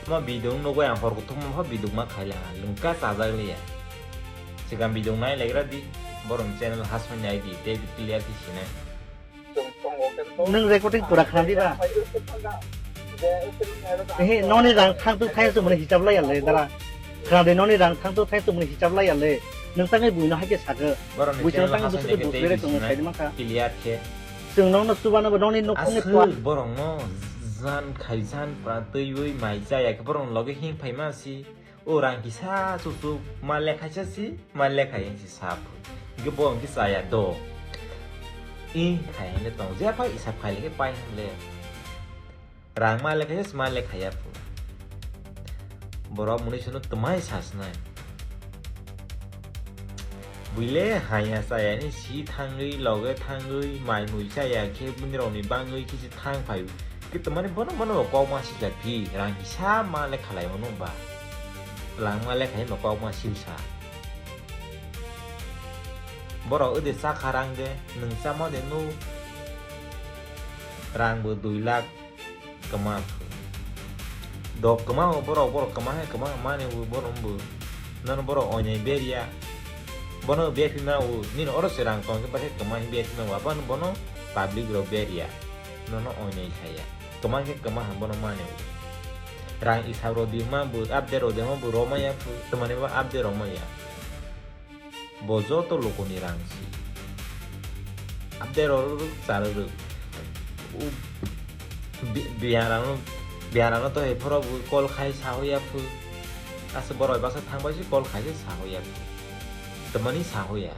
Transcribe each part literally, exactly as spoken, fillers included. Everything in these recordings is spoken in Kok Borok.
Ma bidung nugwi ang hor kuthukma pha bidung ma khaila ha, lungka chajak liya. Sikam bidung nai legra di, borok channel hasmani nai di, tei clear khe sinai. Nwng recording pura khna di ba? Ehe, noni rang thang tu thai tu muni hisab lai ale dara. Khna de noni rang thang tu thai tu muni hisab lai ale. Nwng tangwi buino hai khe sakhe. Borok ni Buino channel tangwi hasmani busugo nai di, tei dusre tongwi sinai. Khai di ma kha. Clear khe. Chwng nokno chubano bo nokni nokhungni Aswk twa. Borokno jan khai jan pra twiwi mai chaya khe borokni loge him phaima si. O rang kisa chuchuk ma lekhaisa si, ma lekhai si sap. Hingke bo hingke chaya do. I khai hwnle tong. Jepha isap khai le khe pai hwnle. Rang ma lekhaisa si ma lekhaya phu. Borok muni sunu twmai sasnai. Buile haya chaya ni si thangwi, loge thangwi, mai mui chaya khe bini rokni bangwi kisi thang phai. Khe twmani bono bono bo kok ma sika phi, rang kisa ma le khalai mano ba. Rang ma le khai ba kok ma silsa. Borok ode chakha rang de, nwng chama de nu. Rang bo dui lakh. Kwma. Dok kwma o borok, borok kwma hai kwma mani bo borok bo. Nono borok oinai beria. Bono bephi ma o, nini oro se rang tong khe bakhe kwma hi bephi ma o, abano bono public rok beria. Nono oinai saya. Kwma khe kwma ham bono mani o. Rang isab rok di ma bo, update rok de ma bo roma ya phu, twmani bo update rok ma ya. Bo joto lokoni rang si. Update rok rwk, cha rwk. U, bi-, biyang rang no, biyang rang no to he phoro bo call khai sa hoya phu. Asa borok basa thang bai si call khai se sa hoya phu. Twmani sa hoya.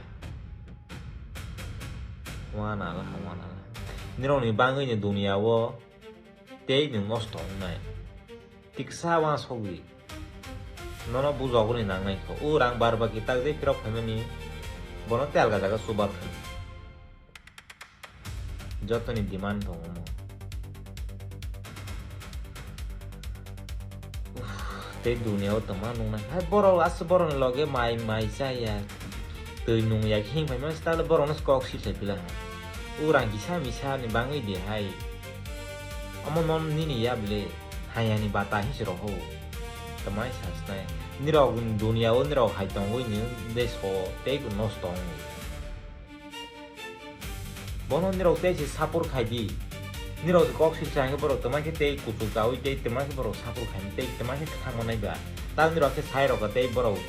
Wana la, wana la. Nirok ni bangwi ni dunia o tei nwng nosto wngnai. Tiksa uansugwi nono bujogwi nangnai kho. O rang bar baki tak je phirok phaimani bono telga jaga chubar kha. Jotoni demand tongo omo. Uff, tei duniya o tongma nungnai. Hai borok aswk borokni loge mai, mai chaya. Twi nung ya hing phaima style borokno kok sir sai pila ha. O rang kisa misa ni bangwi de hai. Omo non nini ya bile. Hayani bata hinsi roho. Tamai sasnai. Nirok dunia o nirok hai tongwi ni desh o tei nosto tongo. Bono nirok tei se support khai di. Nirok kok sir sai borok tamai khe tei kuchuk chawi tei tamai khe borok support khai tei tamai khe thangma nai ba. Tal nirok khe sai rok tei borok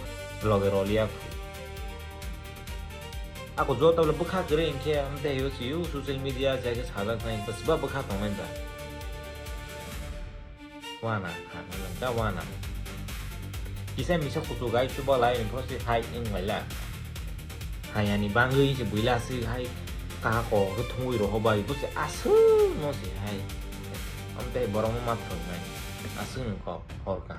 loge rolia. Ako joto le bwkha kwrwi hinkhe amtwi hai o swi o social media jai khe sajak nai bwsba bwkha tongnai da. Wana kha nang ta wana. Kisa misa kuchuk gai chuba lai ni phosi hai wng lai la. Hayani bangwi se buila se hai kaha ko khe thungwi roho bai bo se aswk no se hai. Amtwi borok no ma thwng nai aswk ni kok hor ka.